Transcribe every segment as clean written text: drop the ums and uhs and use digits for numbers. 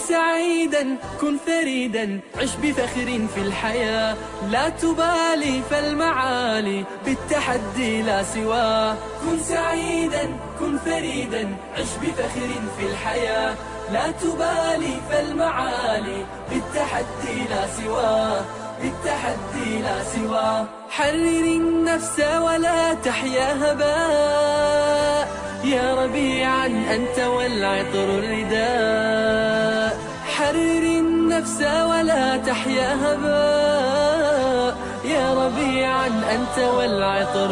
سعيدا، كن فريدا، عش بفخر في الحياة. لا تبالي فالمعالي بالتحدي لا سواه. كن سعيدا، كن فريدا، عش بفخر في الحياة. لا تبالي فالمعالي بالتحدي لا سواه، بالتحدي لا سواه. حرر النفس ولا تحيا هباء، يا ربيعا أنت والعطر الرداء. حرر النفس ولا تحيا هباء، يا ربيعا أنت والعطر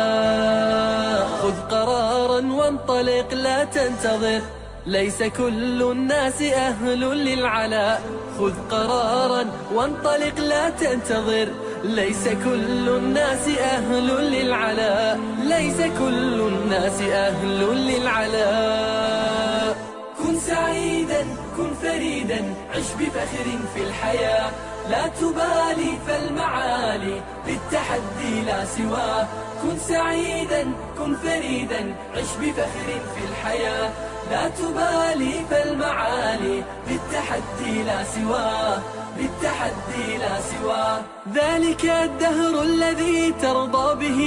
الرداء. خذ قرارا وانطلق لا تنتظر، ليس كل الناس أهل للعلاء. خذ قرارا وانطلق لا تنتظر، ليس كل الناس أهل للعلاء، ليس كل الناس أهل للعلاء. كن سعيدا، كن فريدا، عش بفخر في الحياة. لا تبالي فالمعالي بالتحدي لا سواه. كن سعيدا، كن فريدا، عش بفخر في الحياة. لا تبالي فالمعالي بالتحدي لا سواه، بالتحدي لا سواه. ذلك الدهر الذي ترضى به.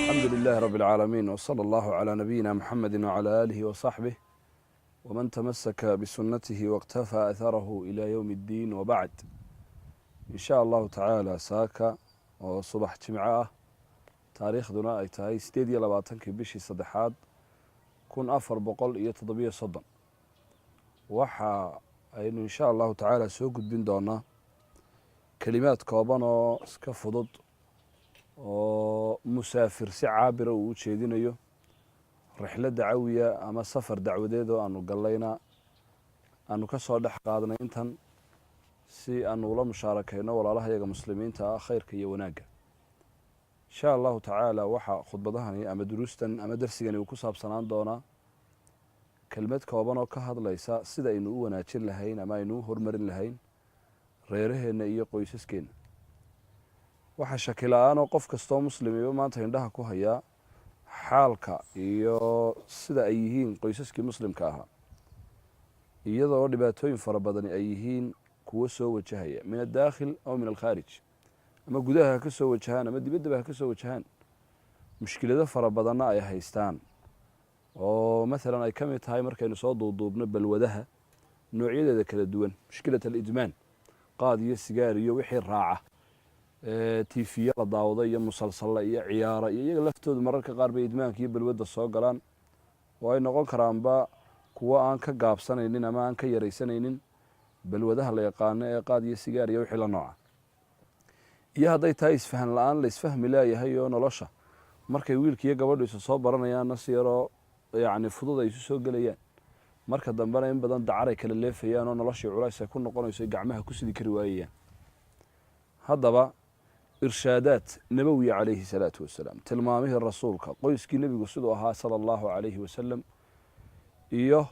الحمد لله رب العالمين، وصلى الله على نبينا محمد وعلى آله وصحبه ومن تمسك بسنته واقتفى أثره إلى يوم الدين، وبعد. In sha Allahu tacaala, saaka oo subax Jimco ah, taariikhduna ay tahay 28-kii bishii saddexaad 1437, waxa aynu insha Allahu tacaala soo gudbin doonaa kelimaad kooban oo iska fudud oo musaafir si caabira uu u jeedinayo rixlo dacawiya ama safar dacwadeed oo aanu gallayna aanu ka soo dhex qaadnay intan si aanu ula musaarakayno walaalahayaga Muslimiinta ah khayrka iyo wanaagga. Insha Allahu tacaala, waxaa khudbadahani ama duruustan ama darsigani uu ku saabsanaan doonaa kelmad kooban oo ka hadlaysa sida aynu u wanaajin lahayn ama aynu u horumarin lahayn reeraheenna iyo qoysaskeenna. Waxaa shaki la-aan oo qof kastoo muslimiba maanta indhaha ku hayaa xaalka iyo sida ay yihiin qoysaskii Muslimka ahaa, iyadoo dhibaatooyin fara badani ay yihiin kuwo soo wajahaya min addaakhil aw min alkhaarij, ama gudaha ha ka soo wajahaan ama dibaddaba ha ka soo wajahaan. Mushkilado fara badanna ay haystaan, oo mathalan ay ka mid tahay, markaynu soo duuduubno, balwadaha noocyadeeda kala duwan, mushkilat alidmaan, qaad iyo sigaar iyo wixii raaca, tiifiya la daawado iyo musalsalla iyo ciyaara, iyo iyaga laftoodu mararka qaar bay idmaanka iyo balwadda soo galaan, oo ay noqon karaanba kuwo aan ka gaabsanaynin ama aan ka yaraysanaynin balwadaha la yaqaano ee qaad iyo sigaar iyo wixii la nooca. Iyo hadday tahay isfahan la-aan la isfahmi leeyahay, oo nolosha markay wiilka iyo gabadhu isu soo baranayaanna si yaroo yacni fudud ay isu soo gelayaan, marka dambena in badan dacar ay kala leefayaan oo noloshii culays ay ku noqonayso, ay gacmaha ku sidi kari waayayaan. Haddaba, irshaadaat nabowiya calayhi salaatu wasalaam, tilmaamihii Rasuulka, qoyskii Nebigu siduu ahaa sala Allahu calayhi wasalam, iyo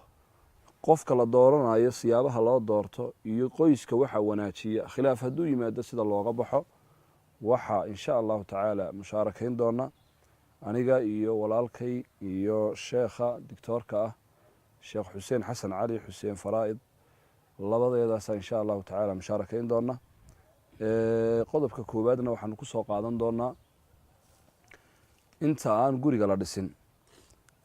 qofka la dooranayo siyaabaha loo doorto, iyo qoyska waxa wanaajiya, khilaaf hadduu yimaado sida looga baxo, waxaa insha Allahu tacaala mushaarakayn doona aniga iyo walaalkay iyo sheekha doctoorka ah, Sheekh Xuseen Xasan Cali, Xuseen Faraa'id. Labadeedaasa insha Allahu tacaala mushaarakayn doona. Qodobka koowaadna waxaanu ku soo qaadan doonaa inta aan guriga la dhisin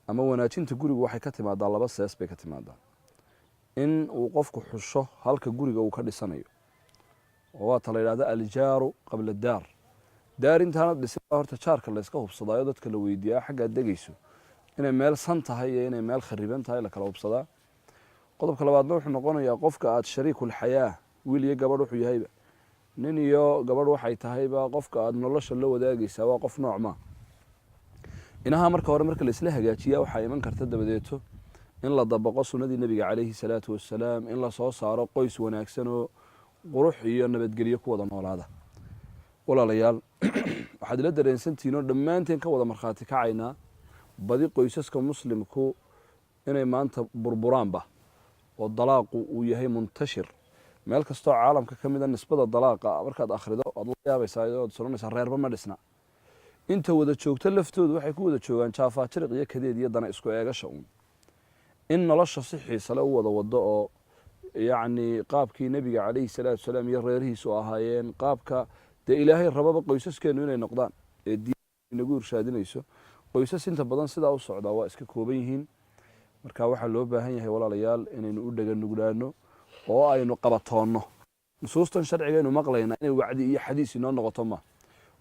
ama wanaajinta gurigu waxay ka timaadaa laba sees bay ka timaadaa: in uu qofku xusho halka guriga uu ka dhisanayo, oo waata la yidhahda aljaaru qabla daar. Daar intaanad dhisin horta jaarka la iska hubsadaayo, dadka la weydiiyaa xaggaad degayso inay meel san tahay iyo inay meel khariban tahay la kala hubsadaa. Qodobka labaadna wuxuu noqonayaa qofka aad shariikulxayaa, wiil iyo gabadh wuxuu yahayba, nin iyo gabadh waxay tahayba, qofka aad nolosha la wadaagaysaa waa qof nooc ma inaha. Marka hore marka laisla hagaajiya, waxaa iman karta dabadeeto in la dabaqo sunnadii Nebiga calayhi salaatu wasalaam, in lasoo saaro qoys wanaagsan oo qurux iyo nabadgelyo ku wada noolaada. Walaalayaal, waxaad ila dareensantihiin oo dhammaanteen ka wada markhaati kacaynaa badi qoysaska Muslimku inay maanta burburaanba oo dalaaqu uu yahay muntashir meel kastoo caalamka ka mida. Nisbada dalaaqa markaad akhrido waad la yaabaysaa, ood soranaysaa reerba ma dhisna. Inta wada joogto laftoodu waxay ku wada joogaan jaafaajiriq iyo kadeed iyo dana isku eegasha uun. In nolosha si xiisale u wada wado oo yacni qaabkii Nebiga calayhi salaatu wasalaam iyo reerihiisu ahaayeen, qaabka dee Ilaahay rababa qoysaskeenu inay noqdaan ee diin inagu irshaadinayso, qoysas inta badan sidaa u socdaa waa iska kooban yihiin. Marka waxaa loo baahan yahay, walaalayaal, inaynu u dhega nuglaano oo aynu qabatoonno nusuustan sharcigaynu maqlaynaa, inay wacdi iyo xadiis inoo noqoto ma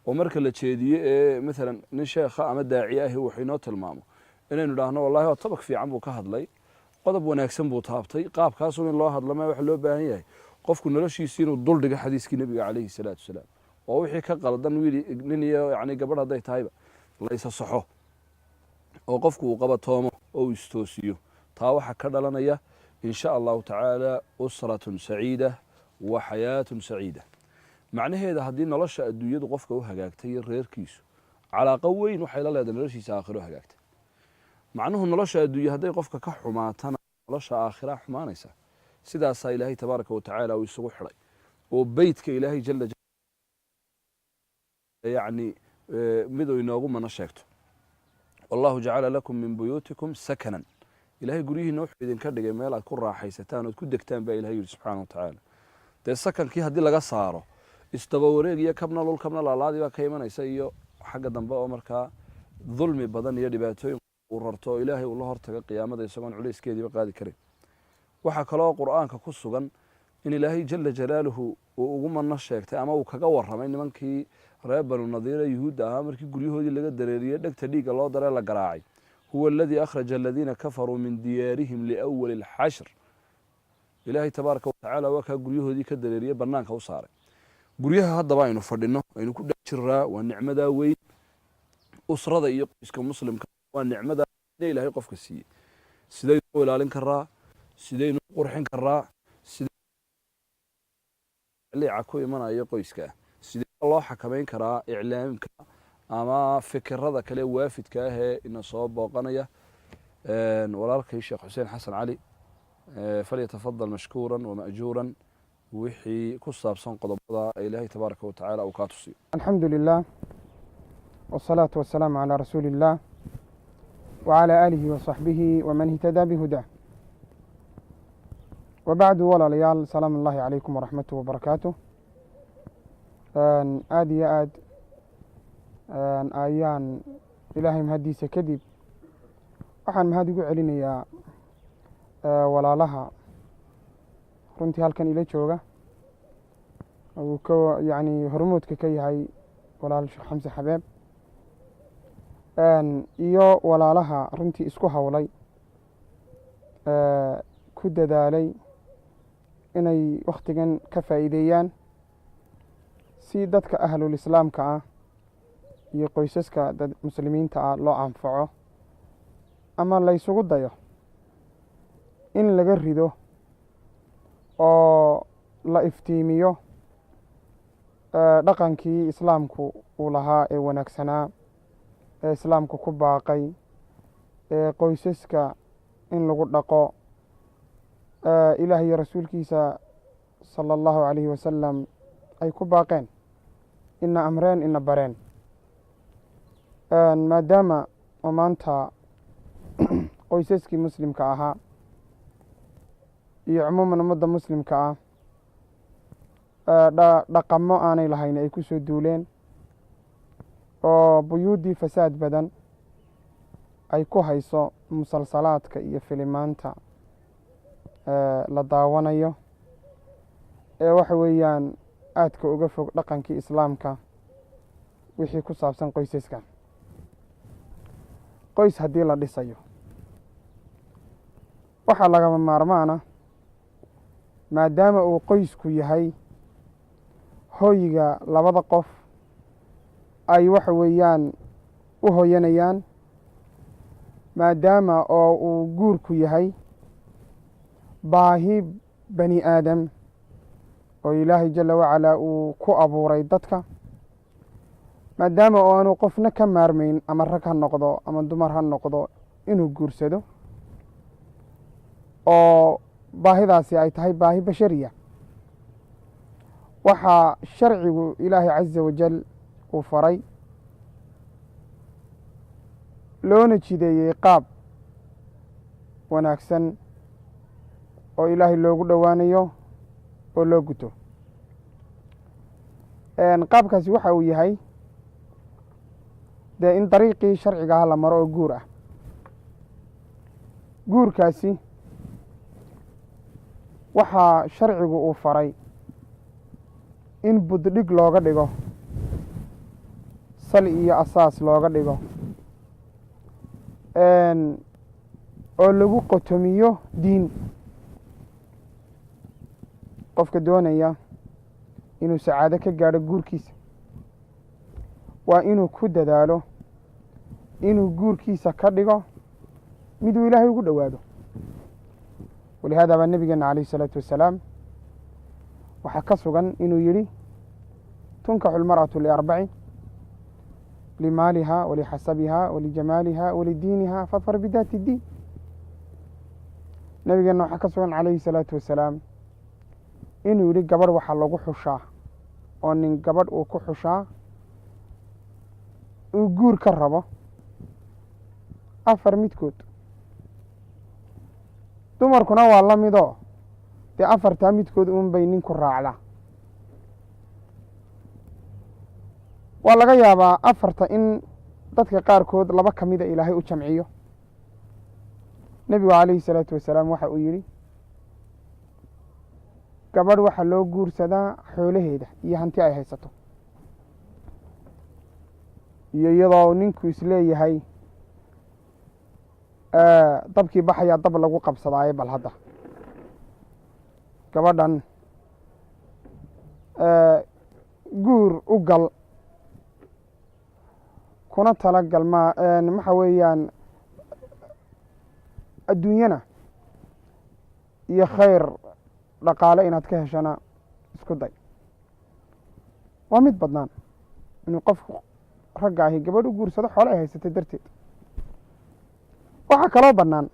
oo marka la jeediyo ee maalan nin sheekha ama daaci ahi wax inoo tilmaamo inaynu idhaahno, "Wallahi waa topic fiican buu ka hadlay, qodob wanaagsan buu taabtay." Qaabkaasun in loo hadlo ma. Waxa loo baahan yahay qofku noloshiisi inuu duldhigo xadiiskii Nebiga calayhi salaatu wasalaam, oo wixii ka qaldan wiil, nin iyo yani gabadh hadday tahayba la isa saxo oo qofku uu qabatoomo oo uu istoosiyo. Taa waxaa ka dhalanaya, in sha Allahu tacaala, usratun saciida wa xayaatun saciida. Macnaheeda haddii nolosha adduunyadu qofka u hagaagtay iyo reerkiisu, calaaqo weyn waxay la leedahay noloshiisa aakhiro hagaagtay. Macnuhu nolosha adduunya hadday qofka ka xumaatana, nolosha aakhira xumaanaysa. Sidaasaa Ilaahay tabaaraka wa tacaala uu isugu xidhay oo beytka Ilaahay jala yacni miduu inoogu mana sheegto: "Wallahu jacala lakum min buyuutikum sakanan." Ilahay guryihiina wuxuu idinka dhigay meel aad ku raaxaysataan ood ku degtaan, baa Ilahay yidhi subxaana wa tacaala. Dee sakankii haddii laga saaro, isdaba wareeg iyo kabna lul kabna laalaadii baa ka imanaysa, iyo xagga dambe oo markaa dulmi badan iyo dhibaatooyin uu rarto oo Ilaahay uu la hortago qiyaamada isagoon culayskeediiba qaadi karin. Waxaa kaloo Qur'aanka ku sugan in Ilaahay jala jalaaluhu uu ugu mano sheegtay ama uu kaga warramay nimankii reer Banu Nadiire Yuhuudda ahaa markii guryahoodii laga dareeriyey, dhegta dhiigga loo daree, la garaacay: "Huwa aladii akhraja aladiina kafaruu min diyaarihim liawali alxashr." Ilaahay tabaaraka watacaala waa kaa guryahoodii ka dareeriyey, banaanka u saaray. Guryaha haddaba aynu fadhino, aynu ku dhex jiraa, waa nicmadaa weyn. Usrada iyo qoyska muslimka waa nicmadaa Ilaahay qofka siiyey. Sidaynu u ilaalin karaa? Sidaynu u qurxin karaa? Sidee ku imanayo qoyska? Sidee loo xakamayn karaa iclaamka ama fikirada kale waafidka ah ee ina soo booqanaya? Walaalkay Sheekh Xuseen Xasan Cali falyatafadal mashkuuran wama'juuran wixii ku saabsan qodobada Ilaahay tabaaraka wa tacaala uu kaa tusiyo. الحمد لله والصلاة والسلام على رسول الله وعلى آله وصحبه ومن اهتدى بهداه وبعد. Walaalayaal, سلام الله عليكم ورحمته وبركاته. Aada iyo aad ayaan Ilaahay mahaddiisa kadib waxaan mahad ugu celinayaa walaalaha runtii halkan ila jooga, uu ka yacni hormoodka ka yahay walaal Sheekh Xamse Xabeeb, iyo walaalaha runtii isku howlay, ku dadaalay inay wakhtigan ka faa'iideeyaan si dadka ahlul islaamka ah iyo qoysaska dad muslimiinta ah loo anfaco ama laysugu dayo in laga rido oo la iftiimiyo dhaqankii islaamku uu lahaa ee wanaagsanaa, ee islaamku ku baaqay, ee qoysaska in lagu dhaqo Ilaah iyo rasuulkiisa sala Allahu calayhi wasalam ay ku baaqeen, ina amreen, ina bareen. Maadaama oo maanta qoysaskii muslimka ahaa iyo cumuuman ummadda muslimka ah dhaqamo aanay lahayn ay ku soo duuleen oo buyuuddii fasaad badan ay ku hayso musalsalaadka iyo filimaanta la daawanayo ee waxa weeyaan aadka uga fog dhaqankii islaamka wixii ku saabsan qoysaska. Qoys haddii la dhisayo, waxaa lagama maarmaana, maadaama uu qoysku yahay hoyga labada qof ay waxa weeyaan u hoyanayaan, maadaama oo uu guurku yahay baahi bani aadam oo Ilaahay jala wacalaa uu ku abuuray dadka, maadaama oo aanu qofna ka maarmayn, ama rag ha noqdo ama dumar ha noqdo, inuu guursado, oo baahidaasi ay tahay baahi bashariya, waxaa sharcigu Ilaahay casa wajal uu faray loona jideeyey qaab wanaagsan oo Ilaahay loogu dhowaanayo oo loo guto. Qaabkaasi waxa uu yahay dee in dariiqii sharciga ah la maro oo guur ah. Guurkaasi waxaa sharcigu uu faray in buddhig looga dhigo, sal iyo asaas looga dhigo, oo lagu qotomiyo diin. Qofka doonaya inuu sacaado ka gaadho guurkiisa waa inuu ku dadaalo inuu guurkiisa ka dhigo miduu Ilaahay ugu dhowaado. Walihaada baa nebigeena calayh isalaatu wasalaam waxaa ka sugan inuu yidhi: tunkaxu almar'atu liarbaci, limaaliha walixasabiha walijamaaliha walidiiniha, fadfar bidaati iddiin. Nebigeenna waxaa ka sugan calayhi salaatu wasalaam inuu yidhi: gabadh waxaa lagu xushaa oo nin gabadh uu ku xushaa uu guur ka rabo afar midkood. Dumarkuna waa la midoo dee afartaa midkood uun bay ninku raacdaa. Waa laga yaabaa afarta in dadka qaarkood laba ka mida Ilaahay u jamciyo. Nebigu calayhi salaatu wasalaam waxa uu yidhi: gabadh waxaa loo guursadaa xoolaheeda iyo hanti ay haysato, iyo iyadoo ninku isleeyahay dabkii baxayaa dab lagu qabsadaaye, bal hadda gabadhan guur u gal kuna talagal ma waxa weeyaan adduunyana iyo khayr dhaqaale inaad ka heshana isku day. Waa mid badnaan inuu qofku ragga ahi gabadh u guursado xoole ay haysatay darteed. Waxaa kaloo bannaan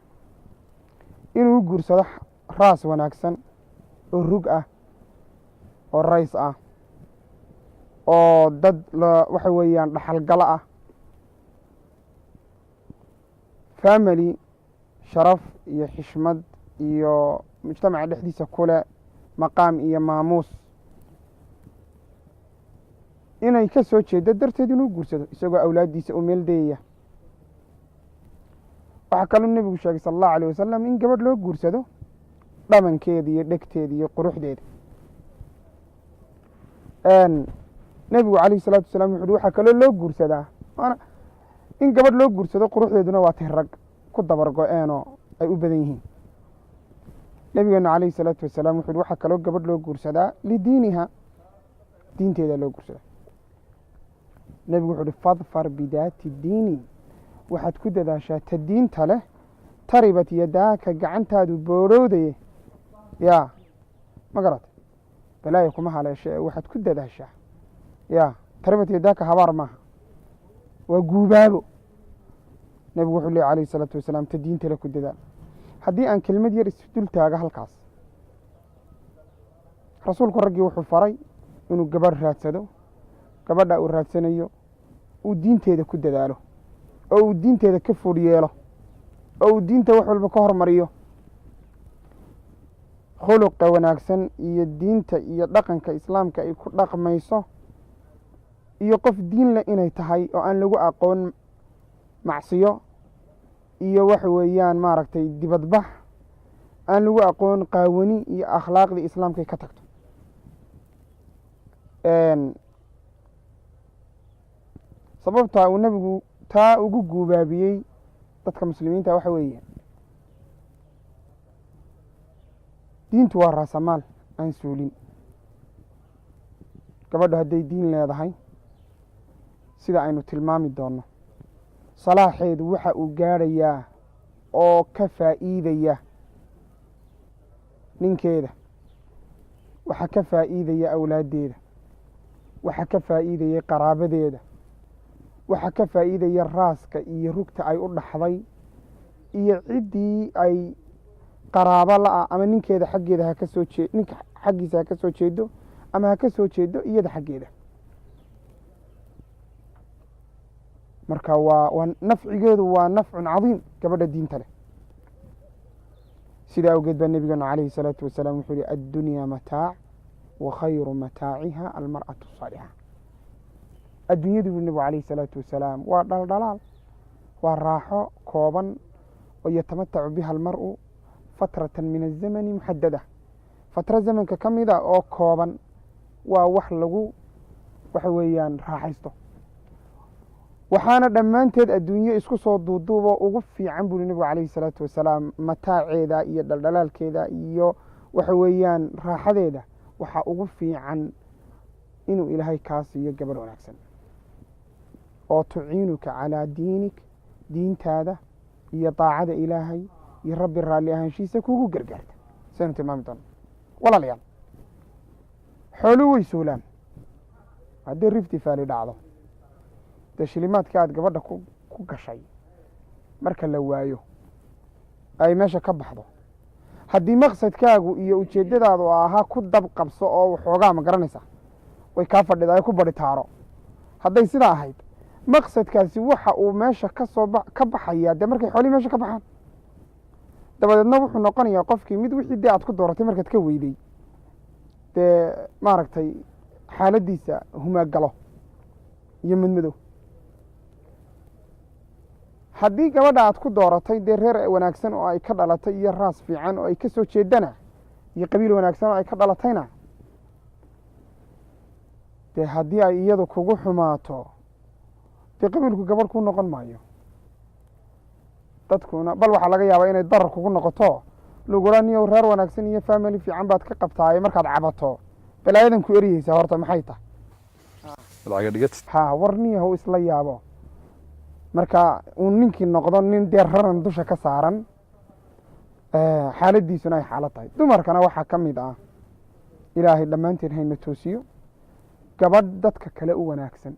inuu u guursado raas wanaagsan oo rug ah oo rays ah oo dad waxa weeyaan dhaxalgalo ah, family sharaf iyo xishmad iyo mujtamaca dhexdiisa kule maqaam iyo maamuus inay ka soo jeedo darteed inuu guursado, isagoo awlaaddiisa u meel dayaya. Waxaa kaluu nebigu sheegay sala allahu alayh wasalam in gabadh loo guursado dhamankeeda iyo dhegteeda iyo quruxdeeda. Nebigu calayhi salatu wasalaam wuxu uhi waxaa kaloo loo guursadaa maana in gabadh loo guursado quruxdeeduna waa tay rag ku dabar go-eenoo ay u badan yihiin. Nebigeenu calayhi salaatu wasalaam wuxu uhi waxaa kaloo gabadh loo guursadaa lidiiniha, diinteeda loo guursadaa. Nebigu wuxu uhi: fadfar bidaati diini, waxaad ku dadaashaa ta diinta leh, taribat yadaaka, gacantaadu boorhowdaye yaa ma garat balaaya kuma haleeshe ee waxaad ku dadaashaa ya taribat yadaaka habaar maaha, waa guubaabo. Nebigu wuxuu ley alayhi salaatu wasalaam ta diinta leh ku dadaal. Haddii aan kelmad yar isdul taaga halkaas, rasuulku raggii wuxuu faray inuu gabadh raadsado, gabadha uu raadsanayo uu diinteeda ku dadaalo oo uu diinteeda ka fudh yeelo oo uu diinta wax walba ka hormariyo. Khuluqa wanaagsan iyo diinta iyo dhaqanka islaamka ay ku dhaqmayso iyo qof diin leh inay tahay oo aan lagu aqoon macsiyo iyo waxa weeyaan maaragtay dibadbax, aan lagu aqoon qaawani iyo akhlaaqdii islaamkay ka tagto. Sababtaa uu nebigu taa ugu guubaabiyey dadka muslimiinta waxa weeye diintu waa raasamaal aan suulin. Gabadhu hadday diin leedahay, sida aynu tilmaami doonno, salaaxeedu waxa uu gaadhayaa oo ka faa'iidaya ninkeeda, waxaa ka faa'iidaya awlaaddeeda, waxaa ka faa'iidaya qaraabadeeda, waxaa ka faa'iidaya raaska iyo rugta ay u dhaxday iyo ciddii ay qaraabo la-ah, ama ninkeeda xaggeeda ha ka soo jee, ninka xaggiisa ha ka soo jeedo ama ha ka soo jeedo iyada xaggeeda. Marka waa nafcigeedu waa nafcun cadiim gabadha diinta leh. Sidaa awgeed baa nebigeenu calayhi salaatu wasalaam wuxuu yihi: "Addunyaa mataac wa khayru mataaciha almar'atu saalixa." Adduunyadu, buu nebigu calayhi salaatu wasalaam, waa dhaldhalaal, waa raaxo kooban oo yatamatacu biha almar'u fatratan min azamani muxadada, fatro zamanka ka mida oo kooban, waa wax lagu waxa weeyaan raaxaysto. Waxaana dhammaanteed adduunyo isku soo duuduubo ugu fiican, buri nebigu calayhi salaatu wasalaam, mataaceeda iyo dhaldhalaalkeeda iyo waxa weeyaan raaxadeeda, waxaa ugu fiican inuu Ilaahay kaa siiyo gabadh wanaagsan oo tuciinuka calaa diinik, diintaada iyo daacada Ilaahay iyo Rabbi raalli ahaanshiisa kugu gargaarta, saynu tilmaami doona. Walaalayaal, xooluu way suulaan. Haddii Rift Valley dhacdo, dee shilimaadkii aad gabadha ku gashay marka la waayo, ay meesha ka baxdo, haddii maqsadkaagu iyo ujeeddadaadu ahaa ku dab qabso oo waxoogaa, ma garanaysaa, way kaa fadhida ay ku badhitaaro, hadday sidaa ahayd, maqsadkaasi waxa uu meesha ka soo ka baxayaa dee markay xoolihii meesha ka baxaan. Dabadeedna wuxuu noqonayaa qofkii mid wixii dee aad ku dooratay markaad ka weyday, dee maaragtay, xaaladdiisa humaagalo iyo madmadow. Haddii gabadha aad ku dooratay dee reer wanaagsan oo ay ka dhalatay iyo raas fiican oo ay ka soo jeedana iyo qabiil wanaagsan oo ay ka dhalatayna, dee haddii ay iyadu kugu xumaato, dee qabiilku gabadh ku noqon maayo. Dadkuna bal waxaa laga yaabaa inay darar kugu noqoto, lagula niyow reer wanaagsan iyo family fiican baad ka qabtaaye, markaad cabato balaayadan ku eryeysaa horta maxay tahay? Lacaga dhigatid. Ha, war niyahow, isla yaabo marka uu ninkii noqdo nin dee raran dusha ka saaran, xaaladiisuna ay xaalad tahay. Dumarkana waxaa ka mid ah, Ilaahay dhammaanteen hayna toosiyo, gabadh dadka kale u wanaagsan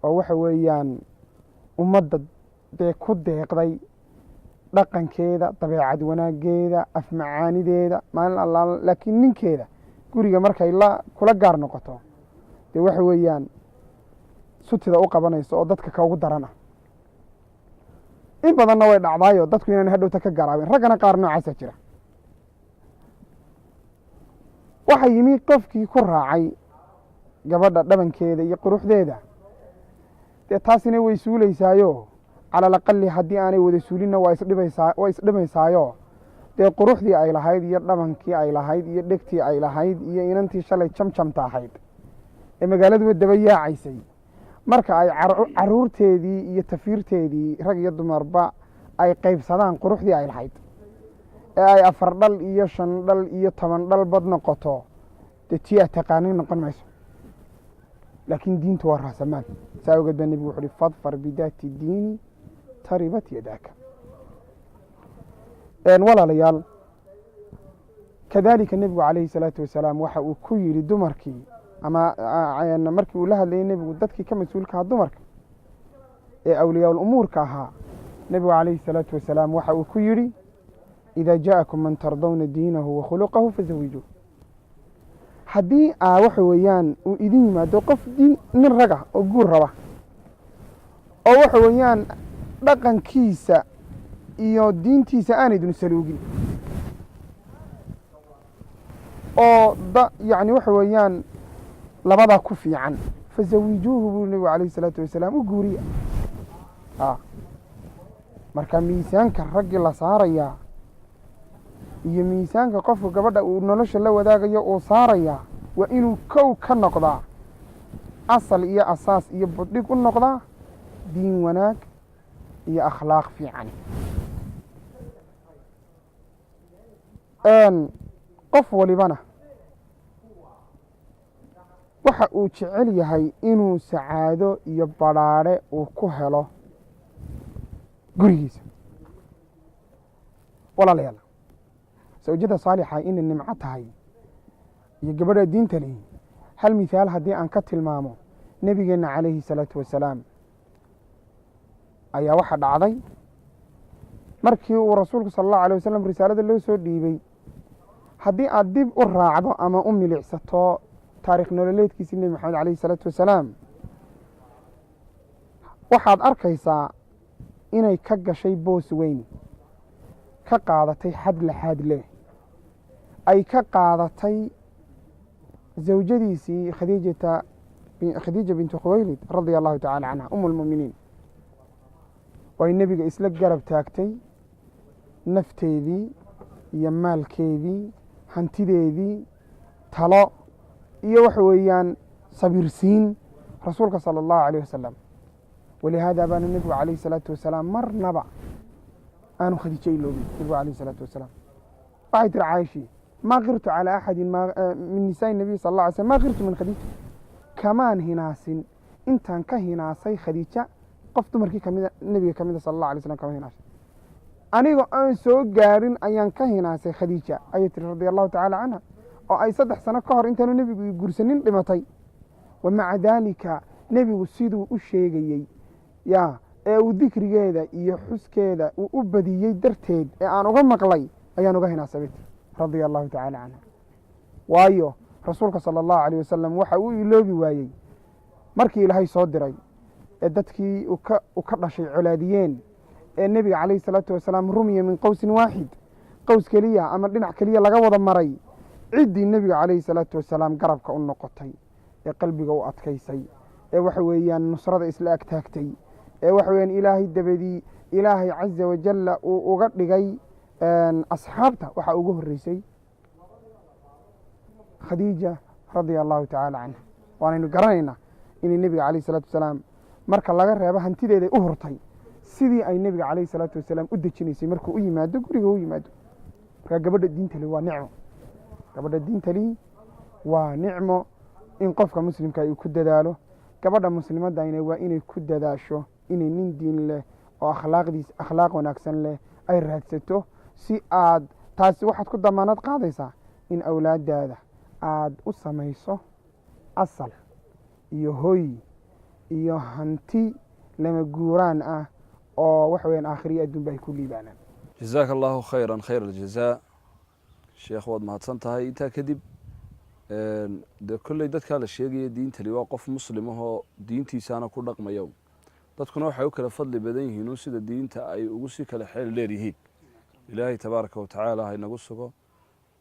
oo waxa weeyaan ummadda dee ku deeqday dhaqankeeda, dabeecad wanaageeda, afmacaanideeda, maalin allaala, laakiin ninkeeda guriga markay la kula gaar noqoto, dee waxa weeyaan sutida u qabanayso oo dadka ka ugu daran ah. In badanna way dhacdaayo dadku inaan hadhowta ka garaabin. Raggana qaar noocaasa jira. Waxaa yimi qofkii ku raacay gabadha dhabankeeda iyo quruxdeeda, dee taasina way suulaysaayo, cala alaqali haddii aanay wada suulinna waa isdhibaysaa, way isdhimaysaayo. Dee quruxdii ay lahayd iyo dhabankii ay lahayd iyo dhegtii ay lahayd iyo inantii shalay jamjamta ahayd ee magaaladuba daba yaacaysay, marka ay caruurteedii iyo tafiirteedii, rag iyo dumarba, ay qaybsadaan quruxdii ay lahayd ee ay 4 dhal iyo 5 dhal iyo 10 dhal bad noqoto, dee tii aad taqaanin noqon mayso. Laakiin diintu waa raasamaan. Saa awgeed baa nebigu wuxu uhi: "Fadfar bidaati diini taribat yadaaka." Walaalayaal, kadaalika nebigu calayhi salaatu wasalaam waxa uu ku yidhi dumarkii, ama markii uu la hadlayay nebigu dadkii ka mas-uulka ahaa dumarka ee awliyaa umuurka ahaa, nebigu calayhi salaatu wasalaam waxa uu ku yidhi: "Idaa jaakum man tardawna diinahu wa khuluqahu fazawijuuh." Haddii aa waxa weeyaan uu idin yimaado qof diin, nin raga oo guur raba oo waxa weeyaan dhaqankiisa iyo diintiisa aan idin saluugin oo da yacni waxa weeyaan labadaa ku fiican, fazawijuuhu, buu nebigu calayhi salaatu wasalaam, u guuriya. Marka miisaanka raggii la saarayaa iyo miisaanka qofka gabadha uu nolosha la wadaagayo uu saarayaa waa inuu kow ka noqdaa, asal iyo asaas iyo buddhig u noqdaa diin wanaag iyo akhlaaq fiican. Qof walibana waxa uu jecel yahay inuu sacaado iyo badhaadhe uu ku helo gurigiisa. Walaalayaal, sawjada saalixa inay nimco tahay iyo gabadha diinta lihi, hal mithaal haddii aan ka tilmaamo, nebigeenna calayhi salaatu wasalaam ayaa waxaa dhacday markii uu rasuulku sala allahu alay wasalam risaalada loo soo dhiibay, haddii aad dib u raacdo ama u milicsato taarikh nololeedkiisii Nebi Maxamed calayhi salaatu wasalaam, waxaad arkaysaa inay ka gashay boos weyn. ka qaadatay xad laxaad leh, ay ka qaadatay zawjadiisii Khadiija bintu Khuwaylid radia allahu tacala canha, lmuminiin, oo ay nebiga isla garab taagtay nafteedii iyo maalkeedii, hantideedii, talo iyo waxa weeyaan sabirsiin rasuulka sala allahu alayh wasalam. Walihaada baanu nebigu calayhi salaatu wasalaam marnaba aanu Khadiijo iloobin. Nebigu calayhi salaatu wasalaam waxay tiri Caaishii: "Maa qirtu calaa axadin min nisaai nabiy sal alla alay slam maa qirtu min Khadiija." Kamaan hinaasin intaan ka hinaasay Khadiija qof dumarkii kamida nebiga kamida sala allah alay slam kama hinaasin. Aniga aan soo gaarin ayaan ka hinaasay Khadiija, ayay tiri radia allahu tacaala canha, oo ay 3 sano ka hor intaanu nebigu guursanin dhimatay. Wa maca daalika nebigu siduu u sheegayey ya ee uu dikrigeeda iyo xuskeeda uu u badiyey darteed ee aan uga maqlay ayaan uga hinaasay, bay tiri radia allahu tacaala canha. Waayo, rasuulka sala allahu alayh wasalam waxa uu iloobi waayey markii Ilaahay soo diray ee dadkii uu ka dhashay colaadiyeen, ee nebiga calayhi salaatu wasalaam rumiya min qowsin waaxid, qows keliya ama dhinac keliya laga wada maray, ciddii nebiga calayhi salaatu wasalaam garabka u noqotay ee qalbiga u adkaysay ee waxa weeyaan nusrada isla agtaagtay ee waxa weeyaan Ilaahay dabadii Ilaahay caza wajalla uu uga dhigay asxaabta, waxaa ugu horreysay Khadiija radia allahu tacaala canha. Waanaynu garanaynaa inay nebiga calayhi salaatu wasalaam, marka laga reebo hantideeday u hurtay, sidii ay nebiga calayhi salaatu wasalaam u dejinaysay markuu u yimaado guriga u yimaado. Markaa gabadha diinta li waa nicmo, gabadha diinta lihi waa nicmo in qofka muslimka ay ku dadaalo. Gabadha muslimadayna waa inay ku dadaasho inay nin diin leh oo akhlaaqdiis akhlaaq wanaagsan leh ay raadsato. Si aad taasi waxaad ku damaanad qaadaysaa in awlaaddaada aad u samayso asal iyo hoy iyo hanti lama guuraan ah oo waxa weyaan aakhiriya adduunba ay ku liibaanaan. Jazaaka allahu khayran khayr aljazaa, sheekh, waad mahadsan tahay. Intaa kadib, dee kolley dadkaa la sheegaya diintali waa qof muslim ahoo diintiisaana ku dhaqmaya. Dadkuna waxay u kala fadli badan yihiin sida diinta ay ugu sii kala xeel dheer yihiin. Ilaahay tabaaraka watacaala ha inagu sugo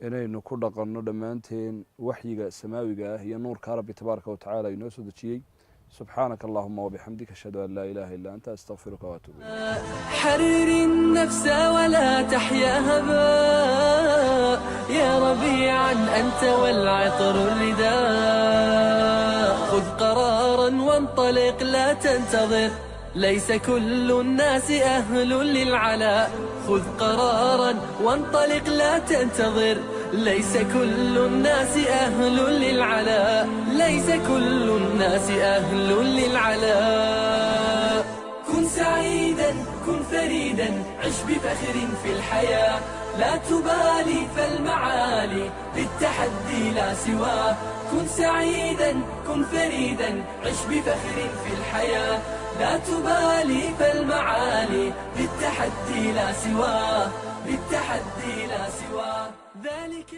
inaynu ku dhaqanno dhammaanteen waxyiga samaawiga ah iyo nuurka Rabbi tabaaraka watacaala inoo soo dejiyey. Subxaanaka allahuma wabixamdika, ashhadu an laa ilaha illa anta, astaqfiruka waatuub ilayk. حرر النفس ولا تحيا هباء، يا ربيعا أنت والعطر الرداء. خذ قرارا وانطلق، لا تنتظر، ليس كل الناس أهل للعلاء. خذ قرارا وانطلق، لا تنتظر، ليس كل الناس أهل للعلاء، ليس كل الناس أهل للعلاء. كن سعيدا، كن فريدا، عش بفخر في الحياة، لا تبالي فالمعالي بالتحدي لا سواه. كن سعيدا، كن فريدا، عش بفخر في الحياة، لا تبالي فالمعالي بالتحدي لا سواه، بالتحدي لا سواه ذلك.